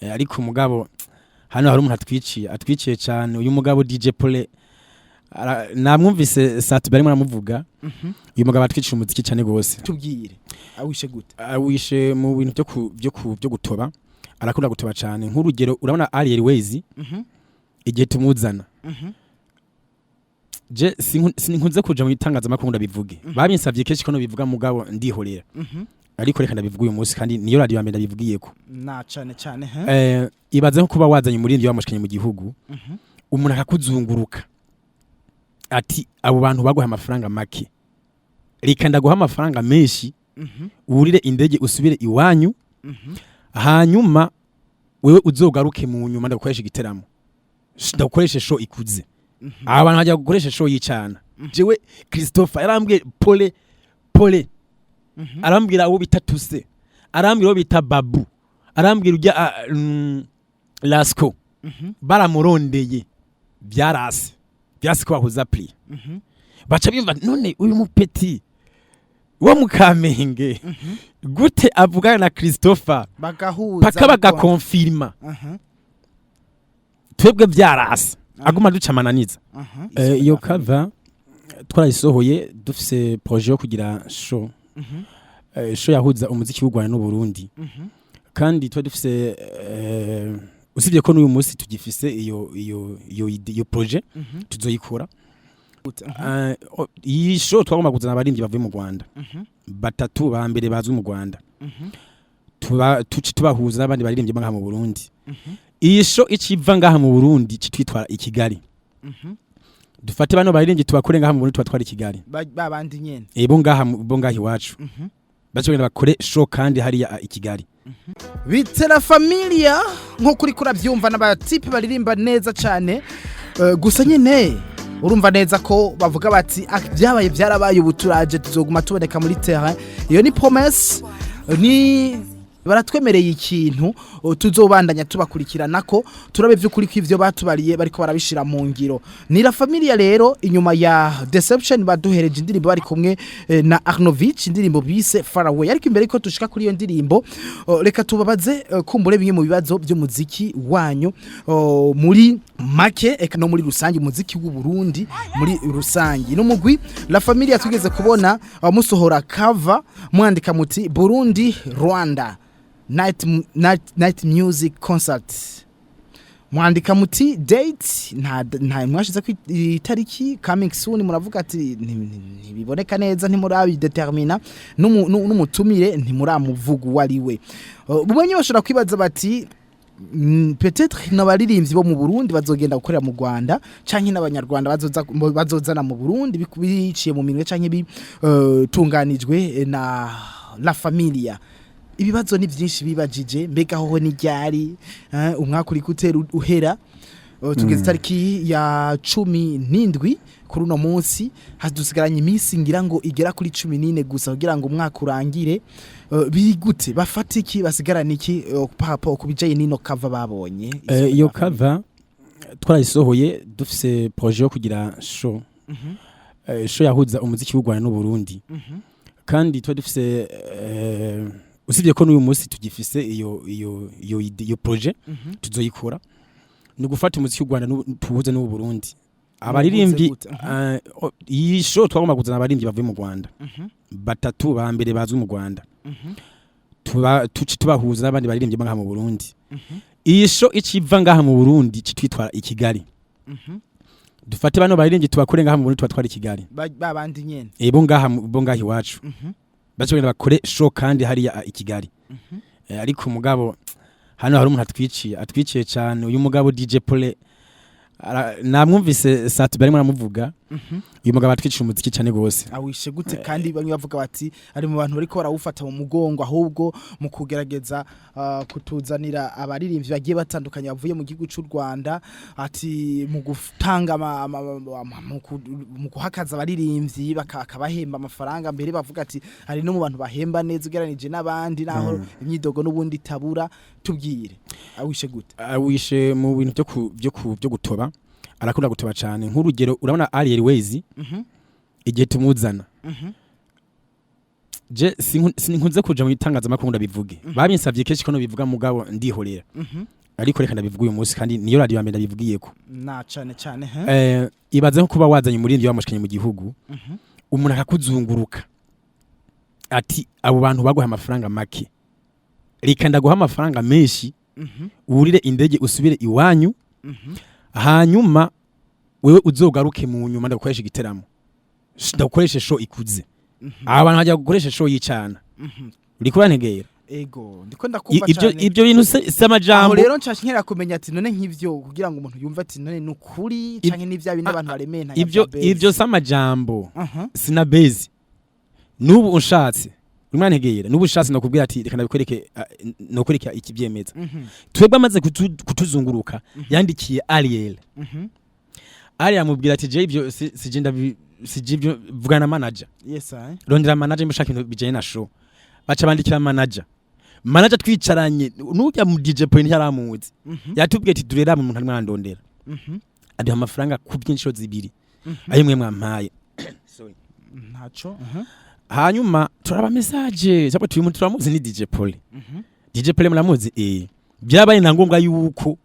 Ariko umugabo hano hari umuntu atwiciye, atwiciye cyane. Uyu mugabo DJ Pole, namwumvise Sat-B arimo aramuvuga. Uyu mugabo atwiciye umuziki cyane gose. Tubwire, awishe gute? Awishe mu bintu byo gutoba. Arakunda gutoba cyane. Nk'urugero, urabona Ariel Ways, igihe tumuzana, je sinkunze kuja mu itangazamakuru ndabivuge. Babinsavye kenshi ko nobivuga, mugabo ndihorera. Ariko reka ndabivuga uyu munsi, kandi niyo radio ya mbere ndabivugiyeko. Na cane cane he. Ibaze nko kuba wazanye umuririmbyi wamushikanye mu gihugu, umuntu akakuzunguruka ati: "Abo bantu baguha amafaranga make, reka ndaguha amafaranga menshi, wurire indege usubire iwanyu, hanyuma wewe uzogaruke mu nyuma ndagukoresha igiteramo, ndagukoresha show ikuze." Aba bantu bajya gukoresha show y'icana. Jewe Christopher yarambwiye Pole Pole, arambwira uwo bita Tuse, arambwira uwo bita Babu, arambwira ujya Lasco. Baramurondeye, byarase, byarase ko bahuza prix. Baca bimva: "None uyu mupeti wo mu Kamenge gute avugana na Christopher?" Bagahuza. Paka bagakonfirma. Twebwe byarase, aguma duca amananiza. Iyo cover twarayisohoye dufise projet yo kugira show, show yahuza umuziki w'u Rwanda n'u Burundi. Kandi twari dufise, usibye ko n'uyu munsi tugifise iyo projet, tuzoyikora. Iyi show twagomba kuzana abaririmbyi bavuye mu Rwanda batatu ba mbere bazwi mu Rwanda, tuba tuci tubahuza n'abandi baririmbyi bo ngaha mu Burundi. Iyi show iciva ngaha mu Burundi citwitwara i Kigali. Dufate bano baririmbyi tubakure ngaha mu Burundi, tubatwara i Kigali. Babandi nyene. Bo ngaha iwacu bace bagenda bakore show kandi hariya i Kigali. Bitera Familia, nk'uko uriko urabyumva, n'abatipe baririmba neza cyane. Gusa nyine urumva neza ko bavuga bati: "Ah, byabaye byarabaye, ubu turaje, tuzoguma tuboneka muri terrain." Iyo ni promesse, ni baratwemereye ikintu, tuzobandanya tubakurikirana ko turabe vy'ukuri ko ivyo batubariye bariko barabishira mu ngiro. Ni La Familia rero, inyuma ya Deception baduhereje indirimbo bari kumwe na Arnovich, indirimbo bise Far Away. Ariko imbere ko tushika kuri iyo ndirimbo, reka tubabaze kumbure bimwe mu bibazo by'umuziki wanyu muri make, eka no muri rusange, umuziki w'u Burundi muri rusange. N'umugwi La Familia twigeze kubona musohora cover, mwandika muti "Burundi Rwanda night music concert", mwandika muti date nta mwashize ku itariki, coming soon. Muravuga ati ntibiboneka neza, ntimurabidetermina, n'umutumire ntimuramuvuga uwo ari we. Bumwe bashobora kwibaza bati peut-être n'abaririmbyi bo mu Burundi bazogenda gukorera mu Rwanda, canke n'abanyarwanda bazoza bazozana mu Burundi, biciye mu minwe canke bitunganijwe na La Familia. Ibibazo ni byinshi bibajije: mbega hoho ni ryari? Umwaka uri gutera uhera. Tugeze itariki ya 17 kuri uno munsi, hadusigaranye iminsi ngira ngo igera kuri 14 gusa kugira ngo umwaka urangire. Biri gute? Bafata iki? Basigarana iki par rapport ku bijanye n'ino cover babonye? Iyo cover twarayisohoye dufise projet yo kugira show, show yahuza umuziki w'u Rwanda n'u Burundi. Kandi twari dufise, usibye ko n'uyu munsi tugifise iyo projet, tuzoyikora. Ni gufata umuziki w'u Rwanda tuwuhuze n'uw'u Burundi, abaririmbyi. Gute? Iyi show twagomba kuzana abaririmbyi bavuye mu Rwanda batatu ba mbere bazwi mu Rwanda, tuci tubahuza n'abandi baririmbyi bo ngaha mu Burundi. Iyi show iciva ngaha mu Burundi citwitwara i Kigali. Dufate bano baririmbyi tubakure ngaha mu Burundi, tubatwara i Kigali. Babandi nyene. Bo ngaha iwacu bace bagenda bakore show kandi hariya i Kigali. Ariko umugabo hano hari umuntu atwiciye, atwiciye cyane. Uyu mugabo DJ Pole, namwumvise Sat-B arimo aramuvuga. Uyu mugabo atwiciye umuziki cyane gose. Awishe gute? Kandi bamwe bavuga bati ari mu bantu bariko barawufata mu mugongo, ahubwo mu kugerageza kutuzanira abaririmbyi bagiye batandukanye bavuye mu gihugu cy'u Rwanda, ati mu gutanga mu guhakaza abaririmbyi, bakabahemba amafaranga. Mbere bavuga ati hari no mu bantu bahemba neza ugereranije n'abandi, naho imyidogo n'ubundi itabura. Tubwire, awishe gute? Awishe mu bintu byo gutoba. Arakunda gutoba cyane. Nk'urugero, urabona Ariel Ways, igihe tumuzana, Je sinkunze kuja mu itangazamakuru ndabivuge. Babinsavye kenshi ko nobivuga, mugabo ndihorera. Ariko reka ndabivuga uyu munsi, kandi niyo radio ya mbere ndabivugiyeko. Na cane cane, he. Ibaze nko kuba wazanye umuririmbyi wamushikanye mu gihugu, umuntu akakuzunguruka ati: "Abo bantu baguha amafaranga make, reka ndaguha amafaranga menshi, wurire indege usubire iwanyu, hanyuma wewe uzogaruke mu nyuma ndagukoresha igiteramo, ndagukoresha show ikuze." Aba bantu bajya gukoresha show y'icana. Uriko urantegera? Ego, ndiko ndakumva Ibyo cane. Ibyo bintu si Aho amajambo. rero nshasha nkera kumenya ati none nk'ivyo, kugira ngo umuntu yumve ati none nukuri canke n'ivya bindi abantu baremeye Ibyo si amajambo, sina base. N'ubu unshatse, urimo urantegera, n'ubu ushatse nakubwira ati reka ndabikwereke, nokwereka ikivyemeza. Twebwe amaze kutuzunguruka, yandikiye Ariel. Ariel amubwira ati: "Je ibyo sije ndabi, sije ibyo, vugana na manager." Yes, I. "Rondera manager mushaka ibintu bijanye na show." Baca bandikira manager. Manager twicaranye n'urya mu DJ Point yaramuzi. Yatubwiye ati: "Durera mu muntu arimo arandondera." Aduha amafaranga ku by'inshuro zibiri ayo mwe mwampaye. Sorry. Ntaco. Hanyuma turaba message cyangwa tuyu muntu turamuzi, ni DJ Paul. DJ Paul muramuzi? Byabaye na ngombwa yuko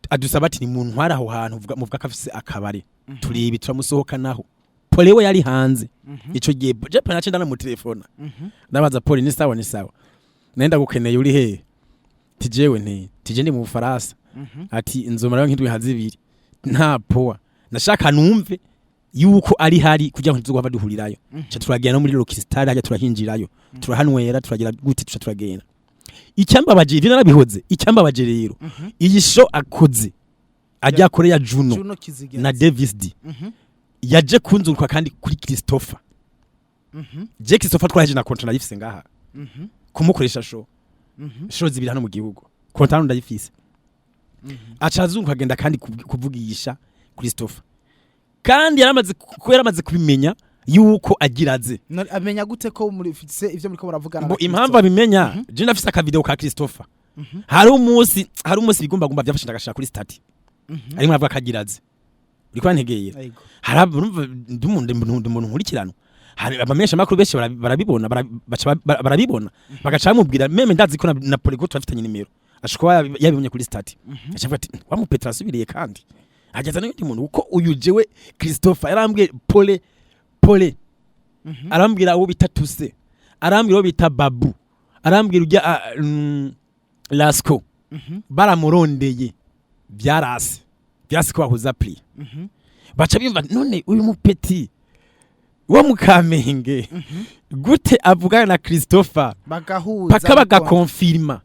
adusaba ati: "Ni muntu ntwara aho hantu muvuga ko afise akabare." Turibi turamusohoka naho Paul we yari hanze. Ico gihe je Paul nace ndanamutelefona. Ndabaza Paul: "Ni sawa? Ni sawa, nenda gukeneye, uri hehe?" Tijewe nti tije ndi mu Bufaransa. Ati: "Nzomara nk'indwi nka zibiri." Nta poa, nashaka numve yuko ari hari kugira ngo tuzohava duhurirayo. Ca turagenda no muri Rockstar hajya, turahinjirayo, turahanywera, turagira gute, tuca turagenda. Icyambabaje, ivyo narabihoze. Icyambabaje rero, iyi show akoze ajya kore ya Juno Juno Kizigenza na Davis D, yaje kunzuruka kandi kuri Christopher. Je Christopher twaje na contrat ndayifise ngaha, kumukoresha show, show zibiri hano mu gihugu, contrat ndayifise. Aca azunguka agenda kandi kuvugisha Christopher, kandi yaramaze ko yaramaze kubimenya yuko agira aze. Amenya gute ko muri fise ivyo muriko muravugana Ngo na impamvu Christopher? abimenya, je ndafise akavideo ka Christopher. Hari umunsi bigumbagumba byafashe, ndagashira kuri statut, arimo aravuga ko agira aze. Uriko urantegera? Ego. Hari urumva ndi umuntu nkurikirana, hari abamenyesha makuru benshi barabibona, baca barabibona, bagaca bamubwira. Même ndazi ko na Poligo turafitanye nimero, ashobora kuba yabibonye kuri statut, aca avuga ati: "Wa mupetra asubiriye kandi ageza n'undi muntu." Kuko uyu jewe Christopher yarambwiye Pole Pole, arambwira uwo bita Tuse, arambwira uwo bita Babu, arambwira ujya Lasco. Baramurondeye, byarase, byarase ko bahuza prix. Baca bimva: "None uyu mupeti wo mu Kamenge gute avugana na Christopher?" Bagahuza paka bagakonfirma.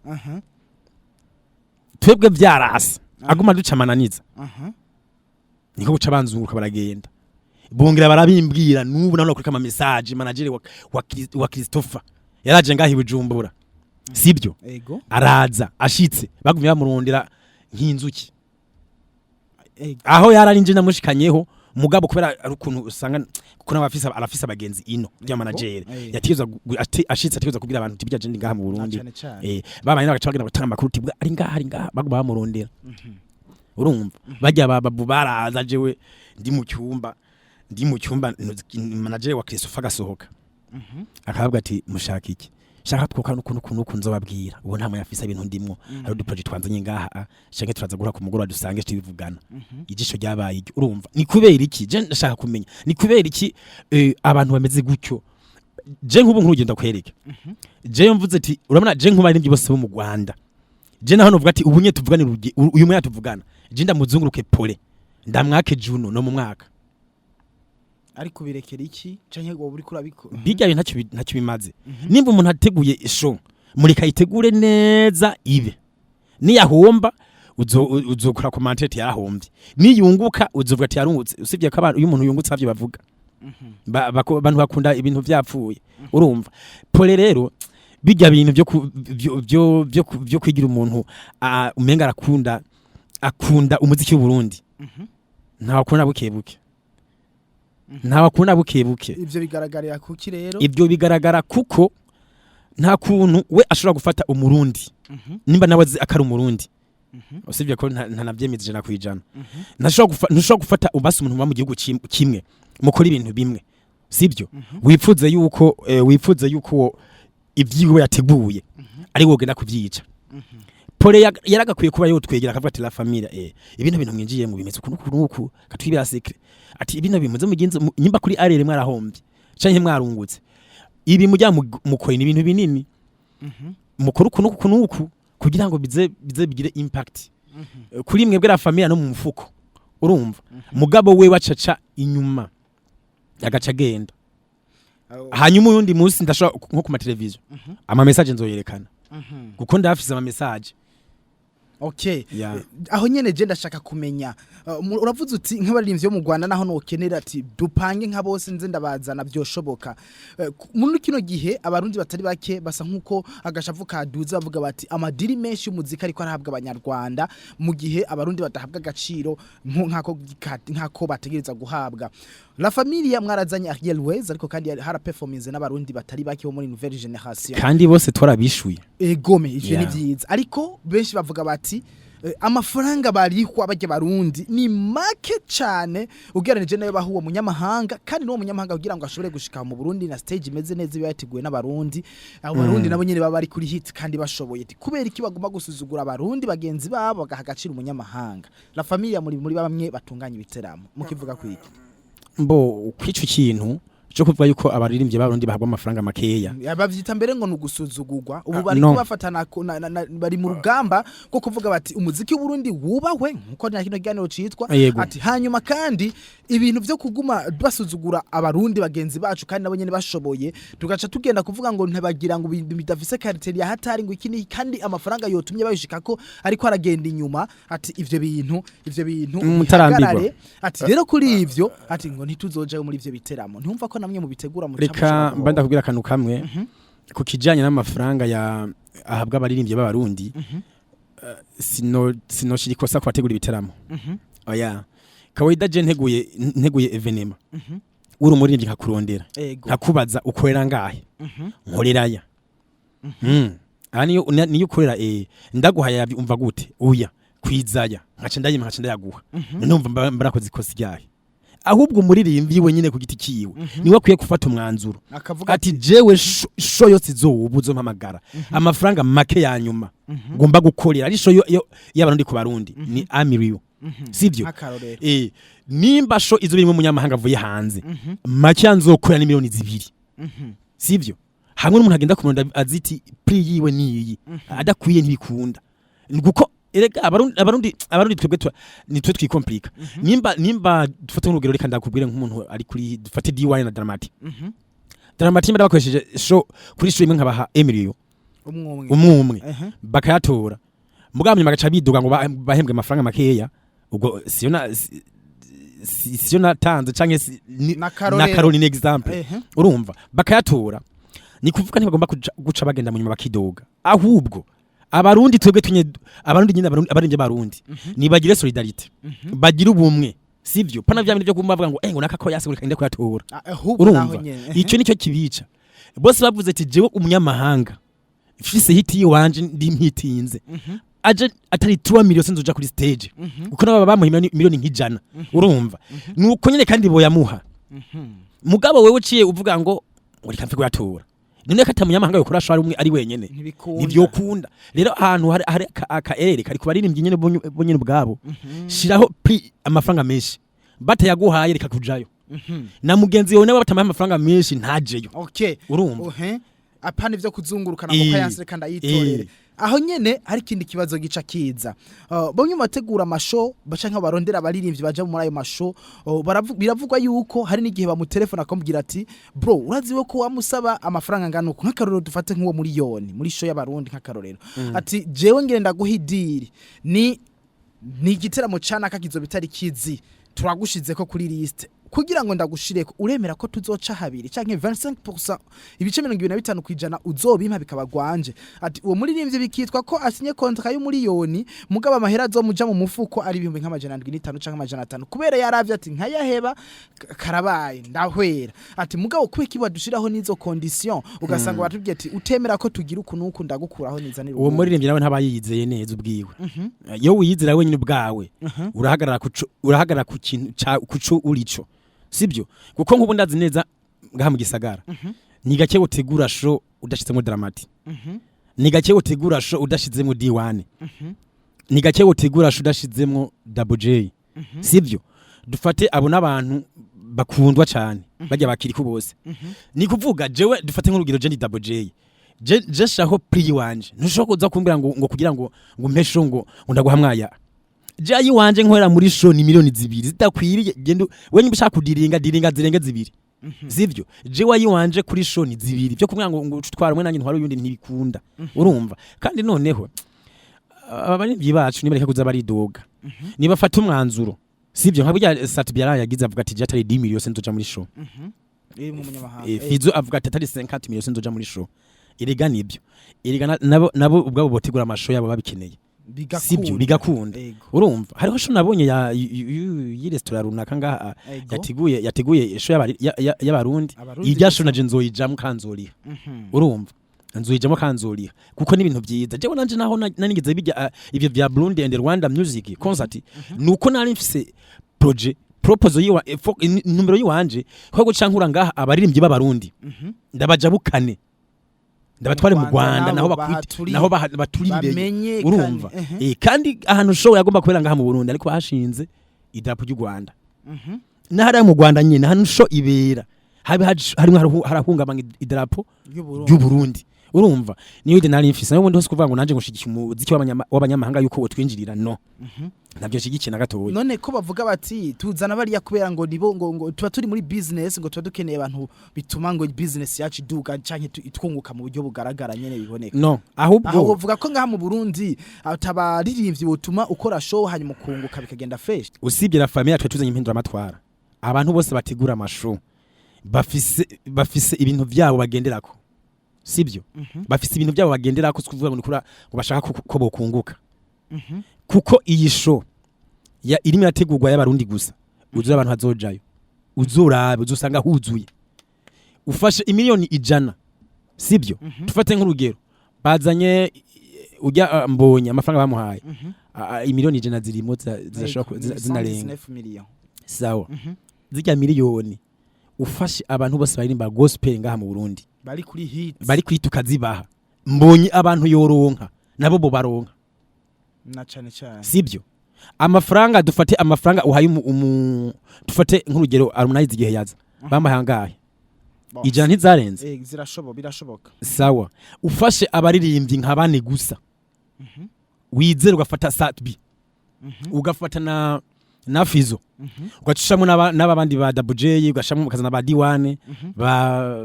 Twebwe byarase, aguma duca amananiza. Niko guca banzunguruka, baragenda, bongera barabimbwira. N'ubu naho nakurika ama message. Manager wa Christopher yaraje ngaho i Bujumbura, sibyo? Ego. Araza, ashitse bagumye bamurondera nk'inzuki. Ego. Aho yarari nje namushikanyeho, mugabo kubera ari ukuntu usanga kuko nawe afise, arafise abagenzi ino rya manager, yategezwa ashitse ategezwa kubwira abantu tibya je ndi ngaha mu Burundi. Cane cane. Babaye bagaca bagenda gutanga amakuru tibwa ari ngaha, ari ngaha, baguma bamurondera. Urumva bajya bababu baraza, jewe ndi mu cyumba, manager wa Christopher agasohoka, akavuga ati: "Mushaka iki?" "Shaka twoka nuku nuku nuku." "Nzobabwira." Ubu nta mwanya afise, ibintu ndimwo, hari udu project twanzanye ngaha, shanke turaza guhura ku mugoroba dusange tubivugana. Ijisho ryabaye iryo. Urumva ni kubera iki? Je ndashaka kumenya ni kubera iki abantu bameze gutyo. Je nk'ubu nk'urugendo kwereke, je mvuze ati urabona je nk'ubaririmbyi bose bo mu Rwanda, je naho novuga ati ubu nye tuvugane, uyu mwanya tuvugana, je ndamuzunguruke Pole, ndamwake Juno no mu mwaka. Ariko birekera iki canke wowe uriko urabiko? Bijya bintu ntacyo bimaze. Nimba umuntu ateguye show, mureka ayitegure neza ibe. Niyahomba uzokora commentaire yarahombye, niyunguka uzovuga ati yarungutse. Usibye ko abantu, iyo umuntu yungutse avyo bavuga. Abantu bakunda ibintu vyapfuye. Urumva Pole rero bijya bintu byo ku- byo byo byo ku- byo kwigira umuntu, umenga arakunda, akunda umuziki w'u Burundi. Ntawakunda buke buke, ntawakunda buke buke. Ivyo bigaragarira kuki rero? Ibyo bigaragara kuko nta kuntu we ashobora gufata Umurundi, nimba nawe azi akari Umurundi, usibye ko ntanavyemeza 100%. Ntushobora gufata ubasi umuntu muba mu gihugu kimwe, mukora ibintu bimwe. Sibyo? Wipfuze yuko ivyiwe yateguye ari wogenda kuvyica. Pole yaragakwiye kuba yotwegera akavuga ati: "La Familia, ibintu bintu mwinjiyemo bimeze uku nuku nuku, katwibira secret." Ati: "Ibintu bimuze mugenzi nyimba kuri arere mwarahombye canke mwarungutse, ibi mujya mukora ni ibintu binini, mukora uku nuku nuku kugira ngo bize bigire impact kuri mwebwe La Familia no mu mufuko." Urumva, mugabo we wacaca inyuma agaca agenda. Hanyuma uyundi munsi ndashobora nko ku mateleviziyo ama message nzoyerekana, kuko ndafise ama message. Yeah. Aho nyene je ndashaka kumenya, uravuze uti nk'abaririmbyi bo mu Rwanda naho nokenera ati dupange nka bose nze ndabazana, byoshoboka. Muri kino gihe Abarundi batari bake basa nkuko agashavu kaduze, bavuga bati amadiri menshi y'umuziki ariko arahabwa Abanyarwanda, mu gihe Abarundi badahabwa agaciro nkako bategereza guhabwa. La Familia mwarazanye Ariel Wayz, ariko kandi haraperformance n'Abarundi batari bake bo muri nouvelle génération. Kandi bose twarabishuye. Egome, ivyo ni vyiza, ariko benshi bavuga bati amafaranga barihwa bajya Barundi ni make cane ugereranije nayo baha uwo munyamahanga, kandi n'uwo munyamahanga kugira ngo ashobore gushika mu Burundi na stage imeze neza iba yateguwe n'Abarundi. Abo Barundi nabo nyene baba bari kuri hit kandi bashoboye. Ati, kubera iki bagomba gusuzugura Abarundi bagenzi babo bagaha agaciro umunyamahanga? La Familia muri bamwe batunganya ibiteramo, mukivuga kwiki? Mbo kwica ikintu cyo kuvuga yuko abaririmbyi b'Abarundi bahabwa amafaranga makeya. Bavyita mbere ngo ni ugusuzugurwa ubu Ah, bari no. kubafatana bari mu rugamba rwo kuvuga bati umuziki w'Uburundi wubahwe, nkuko na kino kiganiro citwa. Ati hanyuma kandi ibintu vyo kuguma basuzugura Abarundi bagenzi bacu kandi nabo nyene bashoboye, tugaca tugenda kuvuga ngo ntibagira ngo ibintu bidafise qualité ya hatari, ngo iki ni kandi amafaranga yotumye bayishikako ariko aragenda inyuma. Ati ivyo bintu Mutarambirwa. bihagarare. Ati rero kuri ivyo, ati ngo ntituzojayo muri ivyo biteramo. Ntiwumva ko namwe mubitegura muca Reka mushobora mba ndakubwira akantu kamwe ku kijanye n'amafaranga ya ahabwa abaririmbyi b'Abarundi. Sinoshira ikosa ku bategura ibiteramo. Oya, kawaida je nteguye événement, uri umuririmbyi nkakurondera, nkakubaza: "Ukorera ngahe?" "Nkoreraya." Aha niyo ukorera, ndaguhaye, umva gute? "Oya, kwizaya." Nkaca ndayima, nkaca ndayaguha. None umva mbarakoze ikosa ryahe? Ahubwo umuririmbyi we nyine ku giti kiwe niwe akwiye gufata umwanzuro akavuga ati: "Jewe show yose izoba, uzompamagara, amafaranga make ya nyuma ngomba gukorera ari show y'Abarundi ku Barundi ni amiriyo." Sivyo? Nk'akarorero. Nimba show izo birimo umunyamahanga avuye hanze, make nzokorera ni miliyoni 2. Sivyo? Hamwe n'umuntu agenda kumurondera aziti prix yiwe niyi, adakwiye ntibikunda. Ni kuko erega Abarundi twebwe nitwe twikomplika. Nimba dufate nk'urugero, reka ndakubwire nk'umuntu ari kuri, dufate DY na Dramati. Dramati mbere bakoresheje show, kuri show imwe nkabaha emilio umwe umwe. Umwe umwe. Bakayatora, mugabo nyuma bagaca biduga ngo bahembwe amafaranga makeya. Ubwo siyo natanze canke Na karorero. Na karori ni exemple. Urumva, bakayatora, ni kuvuga ntibagomba guca bagenda mu nyuma bakidoga. Ahubwo Abarundi twebwe tunye Abarundi nyine, Abarundi, abaririmbyi b'Abarundi nibagire solidarité, bagire ubumwe. Sivyo? Pana vya bintu byo kumva bavuga ngo ngo naka ko yasigura kagenda kuyatora. Ah, ahubwo naho Urumva, nyene. icyo nicyo kibica. Bose bavuze ati: "Jewe umunyamahanga mfise hit yiwanje ndi mpitinze, aje atari 3 millions sinzoja kuri stage," kuko nabo bamuha miliyoni nk'ijana. Urumva, nuko nyene kandi boyamuha. Mugabo wewe uciye uvuga ngo reka mfe kuyatora, none ko atamunyamahanga yokora ari umwe ari wenyene? Ntibikunda. Ntivyokunda. Rero ahantu hari aka erere kari ku baririmbyi nyene bonyene ubwabo. Shiraho prix, amafaranga menshi, batayaguhaye reka kujayo. Na mugenzi wawe nawe batamuhaye amafaranga menshi ntajeyo. Urumva? Uhe apana ivyo kuzungurukana ngo kayanse reka ndayitorere. Aho nyene hari ikindi kibazo gica kiza. Bamwe mu bategura amashow baca nka barondera abaririmbyi baja muri ayo mashow, biravugwa yuko hari n'igihe bamutelefona akamubwira ati: "Bro, urazi we ko wamusaba amafaranga angana uku?" Nk'akarorero, dufate nk'uwo miliyoni muri show y'Abarundi, nk'akarorero, ati: "Jewe ngire ndaguha idiri, ni igiteramo canaka kizoba itariki, turagushizeko kuri liste. Kugira ngo ndagushireko, uremera ko tuzoca habiri canke 25%, ibice 25% uzobimpa bikaba gwanje?" Ati uwo muririmbyi bikitwa ko asinye contrat y'umuriyoni, mugabo amahera azomuja mu mufuko ari 705 canke 500, kubera yaravye ati nkayaheba karabaye ndahwera. Ati mugabo kubera iki badushiraho n'izo condition, ugasanga batubwiye ati utemera ko tugira uku nuku ndagukuraho nizanira Uwo uwundi. muririmbyi nawe ntaba yiyizeye neza ubwiwe. Iyo wiyizera wenyine ubwawe, urahagarara ku kintu kuco urico. Sibyo? Kuko nk'ubu ndazi neza ngaha mu gisagara, ni gake utegura show udashizemo Drama-T, ni gake utegura show udashizemo D1, ni gake utegura show udashizemo Double J, sivyo? Dufate abo n'abantu bakundwa cyane, bajya bakiriku bose. Ni kuvuga jewe, dufate nk'urugero, je ndi Double J, je shaho prix wanje, ntushobora kuza kumbwira ngo kugira ngo mpe show ngo ndaguha mwaya. Je ayi wanje nkorera muri show ni miliyoni 2 zidakwiriye. Genda we, niba ushaka kudiringa, diringa zirenge 2, sivyo? Je wayi wanje kuri show ni 2. Byo kumwira ngo utwara umwe nanjye ntwara uyundi, ntibikunda. Urumva? Kandi noneho abaririmbyi bacu nibareka kuza baridoga, nibafata umwanzuro, sivyo? Nka burya Sat-B yagize avuga ati: "Je atari 10 millions sinzoja muri show." Mu munyamahanga. Fizo avuga ati: "Atari 50 millions sinzoja muri show." Erega nibyo, erega nabo ubwabo botegura amashow yabo babikeneye, sibyo? Bigakunda. Urumva, hariho show nabonye ya y'iresitora runaka ngaha yateguye show y'Abarundi. Abarundi Irya gusa. show naje nzoyijamwo kanzoriha. Urumva, nzoyijamwo kanzoriha kuko ni ibintu byiza. Jewe nanje naho nanigeze bijya ivyo vya Burundi and Rwanda music concert, nuko nari mfise projet, proposal yiwa intumbero yiwanje ko guca nkura ngaha abaririmbyi b'Abarundi, ndabajabukane, ndabatware mu Rwanda, naho bakwite, naho baturire. Bamenyekane. Urumva? Kandi ahantu show yagomba kubera ngaha mu Burundi, ariko bashinze idarapo ry'u Rwanda. N'ahariya mu Rwanda nyine, ahantu show ibera habe harimwo harahungabanya idarapo y'Uburundi. ry'u Burundi. Urumva, niyo idée nari mfise. Nayo ubundi hose kuvuga ngo nanje ngo nshigikiye umuziki w'abanyamahanga yuko wotwinjirira, no, ntabyo nshigikiye na gatoya. None ko bavuga bati tuzana bariya kubera ngo nibo ngo tuba turi muri business, ngo tuba dukeneye abantu bituma ngo business yacu iduga canke itwunguka mu buryo bugaragara nyene biboneka? No, ahubwo Aho wovuga ko ngaha mu Burundi atabaririmbyi botuma ukora show hanyuma ukunguka bikagenda fresh? Usibye La Famille, twe tuzanye impinduramatwara. Abantu bose bategura amashow bafise ibintu vyabo bagenderako, sibyo? Bafise ibintu byabo bagenderako, si kuvuga ngo nikura ngo bashaka ko bokunguka, kuko iyi show ya irimo irategurwa y'Abarundi gusa, uzura abantu hazojayo, uzorabe uzosanga huzuye. Ufashe imiliyoni 100, sibyo? Tufate nk'urugero, bazanye ujya Mbonye, amafaranga bamuhaye, imiliyoni 100 zirimo zirashobora zinarenga. 119 millions. Sawa, zirya miliyoni ufashe abantu bose baririmba gospel ngaha mu Burundi bari kuri hit, bari kwita, ukazibaha, Mbonye abantu yoronka, nabo bo baronka. Na cane cane. Sibyo? Amafaranga, dufate amafaranga uhaye dufate nk'urugero Harmonize, igihe yaza bamuhaye angahe? Bo. 100 ntizarenze? Zirashoboka, birashoboka. Sawa, ufashe abaririmbyi nka bane gusa wizere, ugafata Sat-B, ugafata na Fizo, ugacishamo n'aba bandi ba Double J, ugashamo ukazana ba D1,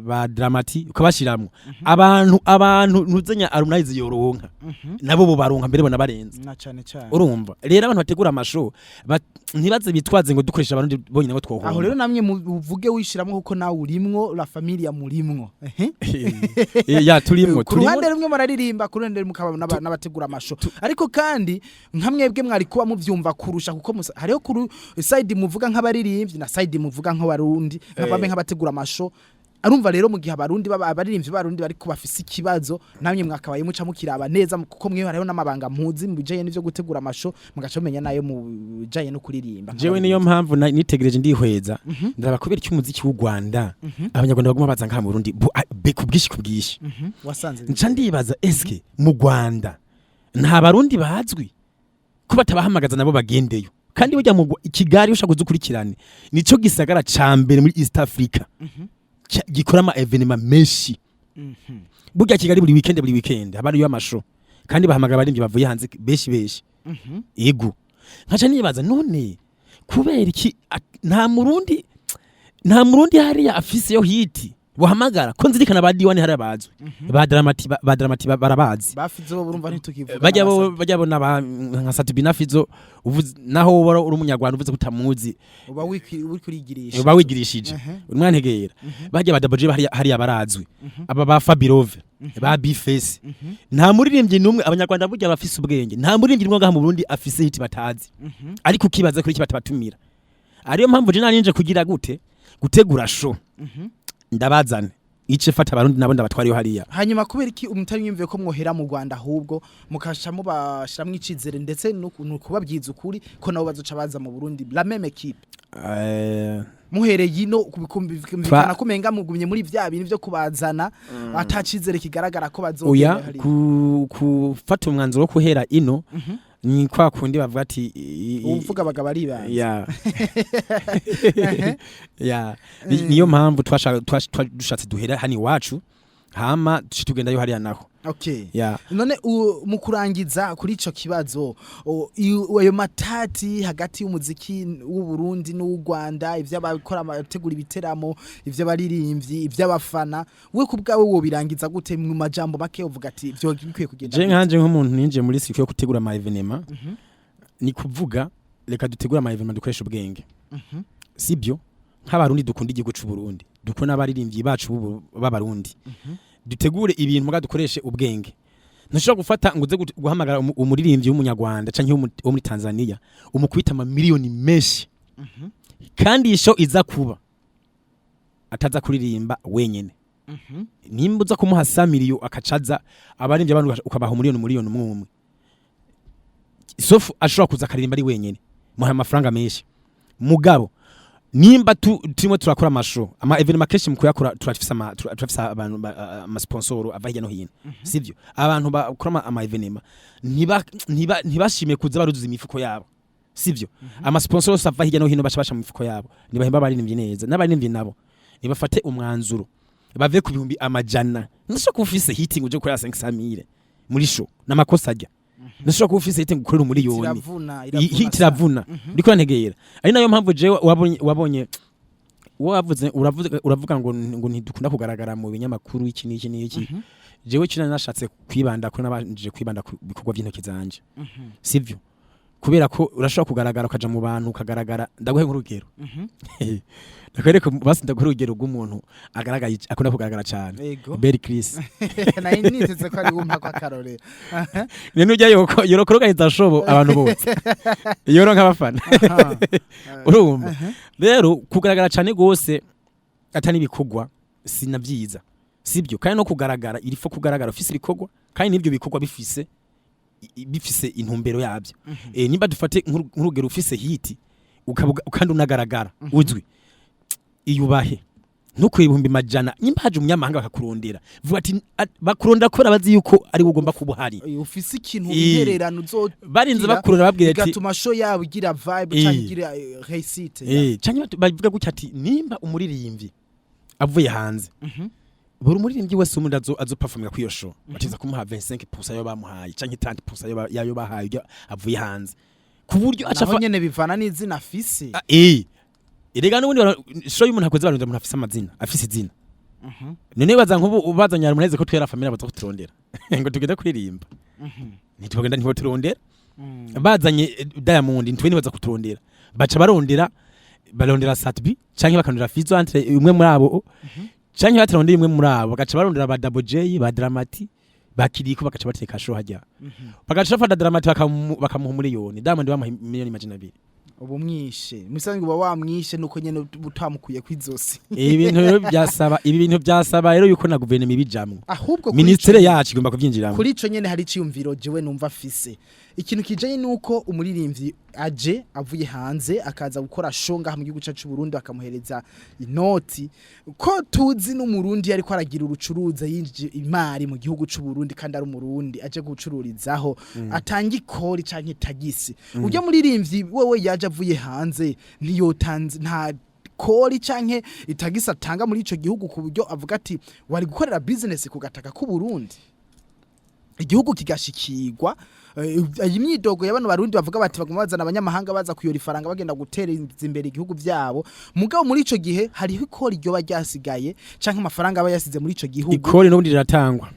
ba Drama-T, ukabashiramwo abantu ntuzenya Harmonize yoronka, nabo bo baronka mbere bona barenze. Na cane cane. Urumva rero, abantu bategura amashow ntibaze bitwaze ngo dukoresha Abarundi bonyine ngo twohomba. Aho rero namwe uvuge wishiramo kuko nawe urimwo, La Familia murimwo. Ehe. Ya, turimwo. Ku ruhande rumwe muraririmba, ku ruhande rumwe mukaba n'abategura amashow, ariko kandi nka mwebwe mwari kuba muvyumva kurusha, kuko hariho kuri side muvuga nk'abaririmbyi na side muvuga nk'Abarundi, nk'ababe nk'abategura amashow. Arumva rero, mu gihe Abarundi baba abaririmbyi b'Abarundi bariko bafise ikibazo, namwe mwakabaye muca mukiraba neza, kuko mwe hariho n'amabanga muzi mu bijanye n'ivyo gutegura amashow, mugaca mumenya nayo mu bijanye no kuririmba. Jewe niyo mpamvu nitegereje, ndihweza, ndaba kubera iki umuziki w'u Rwanda, Abanyarwanda baguma baza ngaha mu Burundi ku bwinshi, ku bwinshi. Wasanze Nca ndibaza: eske mu Rwanda nta Barundi bazwi ko batabahamagaza nabo bagendeyo? Kandi burya mu Kigali, ushaka kuzukurikirane, nico gisagara ca mbere muri East Africa gikora ama événements menshi. Burya Kigali buri weekend, buri weekend haba hariyo amashow, kandi bahamagara abaririmbyi bavuye hanze benshi benshi. Ego, nkaca nibaza: none kubera iki nta Murundi hariya afise yo hit buhamagara? Ko nzirikana ba D1 hariya bazwi, ba Drama-T, ba Drama-T barabazi. Bafizo urumva ntitukivuga. Bajya bo, bajya bo naba nka Sat-B na Fizo, uvuze naho woba uri Umunyarwanda uvuze ko utamuzi, uba uri kurigirisha. Uba wigirishije. Umwantegera bajya ba Double J hariya, hariya barazwi, aba ba Fabirove, ba Bface. Nta muririmbyi numwe, Abanyarwanda burya bafise ubwenge, nta muririmbyi numwe ngaha mu Burundi afise hit batazi. Ariko ukibaza kuri iki batabatumira? Ariyo mpamvu je narinje kugira gute, gutegura show ndabazane. Ice fata Abarundi nabo ndabatwariyo hariya. Hanyuma kubera iki umutari mwiyumviye ko mwohera mu Rwanda, ahubwo mukasha mubashiramwo icizere, ndetse no kubabwiza ukuri ko nabo bazoca baza mu Burundi, la même équipe? Muhereye ino kubikumvikana kumenga mugumye muri vya bintu vyo kubazana, ata cizere kigaragara ko bazogenda Oya. hariya. Gufata umwanzuro wo kuhera ino ni kwa kundi bavuga ati Uvuga abagabo aribanza. Ya, niyo mpamvu dushatse duhera hano iwacu, hama duce tugendayo hariya naho. Ya. None mu kurangiza kuri ico kibazo, ayo matati hagati y'umuziki w'u Burundi n'uw'u Rwanda, ivy'abakora, abategura ibiteramo, ivy'abaririmbyi, ivy'abafana, we ku bwawe wobirangiza gute mu majambo make, uvuga ati vyo bikwiye kugenda Je gute? nkanje nk'umuntu ninjiye muri circuit yo gutegura ama événements, ni kuvuga reka dutegure ama événements dukoresha ubwenge, sibyo? Nk'Abarundi dukunda igihugu c'u Burundi, dukunda n'abaririmbyi bacu b'Abarundi, dutegure ibintu muga dukoreshe ubwenge. Ntushobora gufata ngo uze guhamagara umuririmbyi w'Umunyarwanda canke wo muri Tanzania, umukubita amamiliyoni menshi, kandi iyi show iza kuba ataza kuririmba wenyene. Nimba uza kumuha 100 miliyo, akacaza abaririmbyi abantu ukabaha umuriyoni, umuriyoni umwe umwe, sauf ashobora kuza akaririmba ari wenyene, muha amafaranga menshi. Mugabo nimba turimo turakora ama show, ama événements, kenshi mu kuyakora turafise abantu ama sponsor ava hirya no hino, sivyo? Abantu bakora ama événements ntibashime kuza baruzuza imifuko yabo, sivyo? Ama sponsor yose ava hirya no hino baca basha mu mifuko yabo. Nibahemba abaririmbyi neza, n'abaririmbyi nabo nibafate umwanzuro bave ku 100,000. Ntushobora kuba ufise hit ngo uje gukorera 500 mille muri show, n'amakosa ajya. Ntushobora kuba ufise hit ngo ukorere umuriyoni. Iravuna. Hit iravuna, ndiko ntegera. Ari nayo mpamvu jewe wabonye wavuze, uravuga ngo ntidukunda kugaragara mu binyamakuru, iki n'iki n'iki. Jewe kina nashatse kwibanda ko nabanje kwibanda ku bikorwa by'intoki zanje, sivyo? Kubera ko urashobora kugaragara ukaja mu bantu ukagaragara. Ndaguhe nk'urugero, ndakwereka basi, ndaguhe urugero rw'umuntu agaragaye, akunda kugaragara cyane. Beri Chris. Nari niteze ko ari wumpa ko akarorero. None ujya yoko yorokoroganiza show abantu bose yoro nk'abafana. Urumva rero kugaragara cyane gose atari ibikorwa sinavyiza, sibyo? Kandi no kugaragara irifo kugaragara ufise ibikorwa, kandi n'ibyo bikorwa bifise intumbero yabyo. Nimba dufate nk'urugero ufise hit ukabuga kandi unagaragara uzwi, iyubahe, ntukure 100,000. Nimba haje umunyamahanga bakakurondera, vuga ati bakurondera kubera bazi yuko ari we ugomba kuba uhari. Ufise ikintu wihererana uzo Barinze bakurondera babwira ati bigatuma show yawe igira vibe canke igira réussite. Canke bavuga gutya ati nimba umuririmbyi avuye hanze, buri umuririmbyi wese umundi azo performinga kuri iyo show, bateza kumuha 25% ayo bamuhaye canke 30% yayo bahaye ujya avuye hanze, ku buryo aca Naho nyene bivana n'izina afise. Ah, erega n'ubundi show y'umuntu akoze barondera umuntu afise amazina, afise izina. None baza nk'ubu bazanye Harmonize ko twera famille, baza kuturondera ngo tugende kuririmba? Ntitugenda, ntibaturondera. Bazanye Diamond, ntitwe ntibaza kuturondera, baca barondera Sat-B canke bakarondera Fizzo, entre umwe muri abo, canke batarondera umwe muri abo bagaca barondera ba Double J, ba Dramati, bakiriko, bagaca bateka show hajya, bagaca bafata Dramati bakamuha miliyoni, Diamond bamuha 200,000,000. Ubu mwishe musanzwe uba wamwishe nuko nyene utamukuye kwizosi. Ibi bintu byasaba rero yuko na guverinoma ibijamwo. Ahubwo kuri Ministere yacu igomba kuvyinjiramwo. Kuri ico nyene hari iciyumviro jewe numva afise. Ikintu kijanye nuko umuririmbyi aje avuye hanze akaza gukora show ngaha mu gihugu cacu c'u Burundi, bakamuhereza inoti, ko tuzi n'Umurundi ariko aragira urucuruza yinjije imari mu gihugu c'u Burundi, kandi ari Umurundi aje gucururizaho, atanga ikori canke tagisi. Uryo muririmbyi wewe yaje avuye hanze ntiyotanze nta kori canke itagisi atanga muri ico gihugu, ku buryo avuga ati wari gukorera business ku gataka k'u Burundi, igihugu kigashikirwa. Iyi myidogo y'abano Barundi bavuga bati baguma bazana abanyamahanga baza kuyora ifaranga bagenda gutera imbere ibihugu byabo, mugabo muri ico gihe hariho ikori ryoba ryasigaye canke amafaranga aba yasize muri ico gihugu. Ikori n'ubundi riratangwa.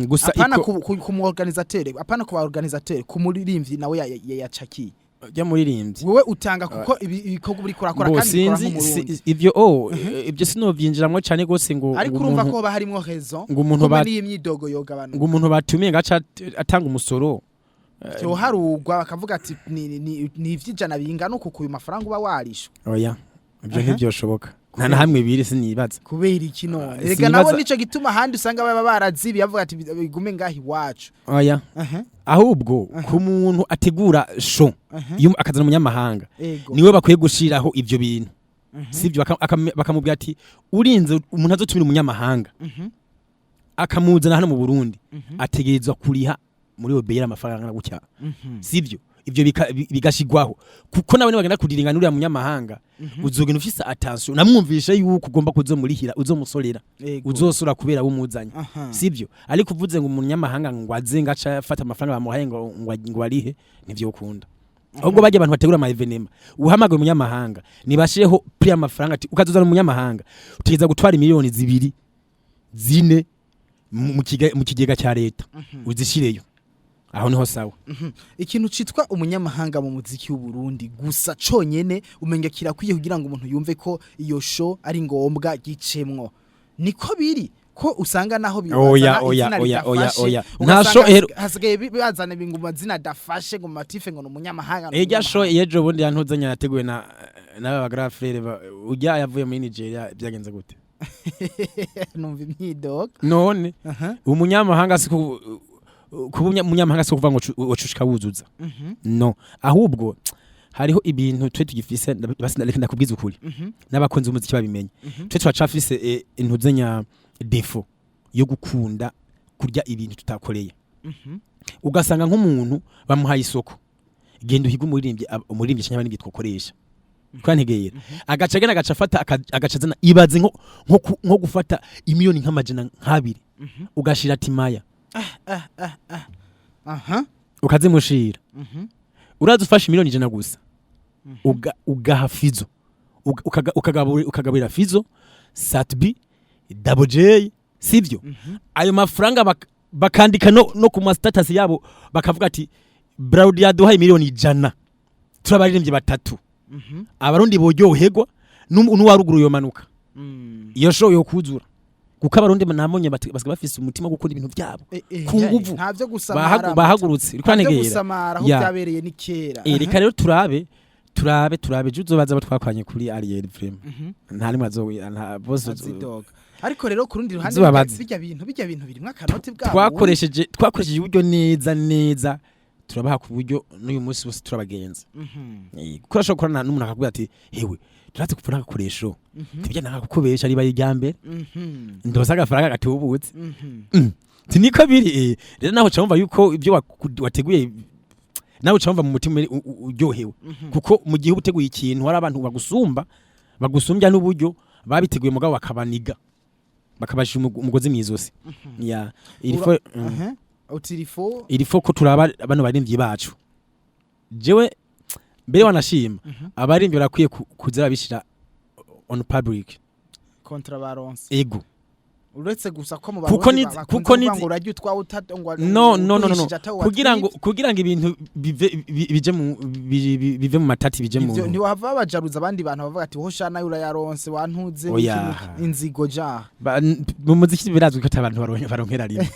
Gusa Apana ku mu organisateur, apana ku ba organisateur, ku muririmbyi nawe yacakiye. Rya muririmbyi. Wewe utanga kuko ibikorwa uriko urakora Bo, kandi bikora sinzi nk'Umurundi. Ivyo oh, ibyo sinovyinjiramwo cane gose ngo Ariko ngo urumva ko hoba harimwo raison ngo umuntu kuba n'iyi myidogo yogabanuka. Ngo umuntu batumiye ngaca atanga umusoro. Vyoharugwa bakavuga ati ni ivy'ijana bingana uku kuyu mafaranga uba warishwe. Oya, ivyo ntivyoshoboka. Nta na hamwe biri, sinibaza. Kubera iki none? Ah, Rega nabo sinibaza. nico gituma ahandi usanga baba barazibiye, bavuga ati bigume ngaho iwacu. Oya. Ahubwo ku muntu ategura show, iyo akazana umunyamahanga, niwe bakwiye gushiraho ivyo bintu, sivyo? Bakamubwira ati urinze umuntu azotumira umunyamahanga, akamuzana hano mu Burundi, ategerezwa kuriha muri OBR amafaranga angana gutya, sivyo? Ivyo bigashigwaho, kuko nawe nibagenda kudiringa n'uriya munyamahanga, uzogenda ufise attention, namwumvishe yuko ugomba kuzomurihira, uzomusorera, uzosora kubera wumuzanye, sivyo? Ariko uvuze ngo umunyamahanga ngo aze, ngo aca afata amafaranga bamuhaye ngo arihe, ntivyokunda. Ahubwo bajya abantu bategura ama événements, uhamagaye umunyamahanga, nibashireho prix amafaranga, ati ukazozana umunyamahanga utegeza gutwara 2 miliyoni, 4 mu kigega cya leta, uzishireyo. Aho niho sawa. Ikintu citwa umunyamahanga mu muziki w'u Burundi gusa conyene umenga kirakwiye kugira ngo umuntu yumve ko iyo show ari ngombwa gicemwo. Niko biri ko usanga naho Oya, bizana oya, izina oya, oya, ridafashe, oya. Nta ugasanga show hasigaye bazana ibintu mu mazina adafashe, ngo mu matife ngo ni umunyamahanga, ni Ejya show umunyamahanga. yejo bundi yantuzanye yateguwe na n'aba grand frère, ujya yavuye muri Nigeria, byagenze gute? Numva imyidogo. None umunyamahanga si kuba umunyamahanga, si kuvuga ngo ucushika wuzuza. No, ahubwo hariho ibintu twe tugifise, basi reka ndakubwiza ukuri, n'abakunzi b'umuziki babimenye. Twe turacafise intuzenya défaut yo gukunda kurya ibintu tutakoreye. Ugasanga nk'umuntu bamuhaye isoko, genda uhige umuririmbyi, umuririmbyi cyangwa abaririmbyi twokoresha, kwantegera, agaca agenda, agaca afata, agaca azana. Ibaze nko gufata imiliyoni 200 ugashira timaya, ukazimushira. Uraza ufashe 100 miliyoni gusa, ugaha Fizo, ukagaburira Fizo, Sat-B, Double J, sivyo? Ayo mafaranga bakandika no ku ma status yabo, bakavuga ati Braudi yaduhaye 100 miliyoni, turabaririmbyi batatu. Abarundi boryoherwa, n'uwaruguru yomanuka. Iyo show yo kuzura, kuko abarundi namonye basigaye bafise umutima wo gukunda ibintu byabo ku nguvu. Nta byo gusamara. Bahagurutse, uriko Nta byo urantegera? gusamara aho Ya. byabereye ni kera. Reka rero turabe ejo uzobaza abo twakoranye kuri Ariel, vraiment nta rimwe azo nta bose. Azidoga. Ariko rero ku rundi ruhande, Uzobabaze. bijya bintu birimwo akanoti bwabo. Twakoresheje uburyo neza neza, turabaha ku buryo n'uyu munsi bose turabagenza. Kuko urashobora gukorana n'umuntu akakubwira ati hewe, turazi kupfa n'agakoresho, tibyo nakakubesha, riba irya mbere, ndoza agafaranga gatubutse. Ti niko biri. Rero naho uca wumva yuko ibyo wateguye, nawe uca wumva mu mutima uryohewe, kuko mu gihe uba uteguye ikintu, hari abantu bagusumba, bagusumbya n'uburyo babiteguye, mugabo bakabaniga, bakabashira umugozi mw'izosi ya il faut. Uti il faut. Il faut ko turaba bano baririmbyi bacu. Jewe mbere wanashima, abaririmbyi barakwiye kuza babishira on public. Contrat baronse. Ego. Uretse gusa ko mu Kuko Barundi bakunze kuko kuvuga ngo urarya utwawe ngo No, no, no, no, no. uduhishije atawo Kugira ngo watwivye. Kugira ngo ibintu bive bije mu bive mu matati, bije mu Ivyo ntiwahava bajaruza abandi bantu bavuga ati ho sha, nawe urayaronse, wantuze? Oya. N'iki n'iki, inzigo ja. Mu muziki birazwi ko ata abantu baronkera rimwe,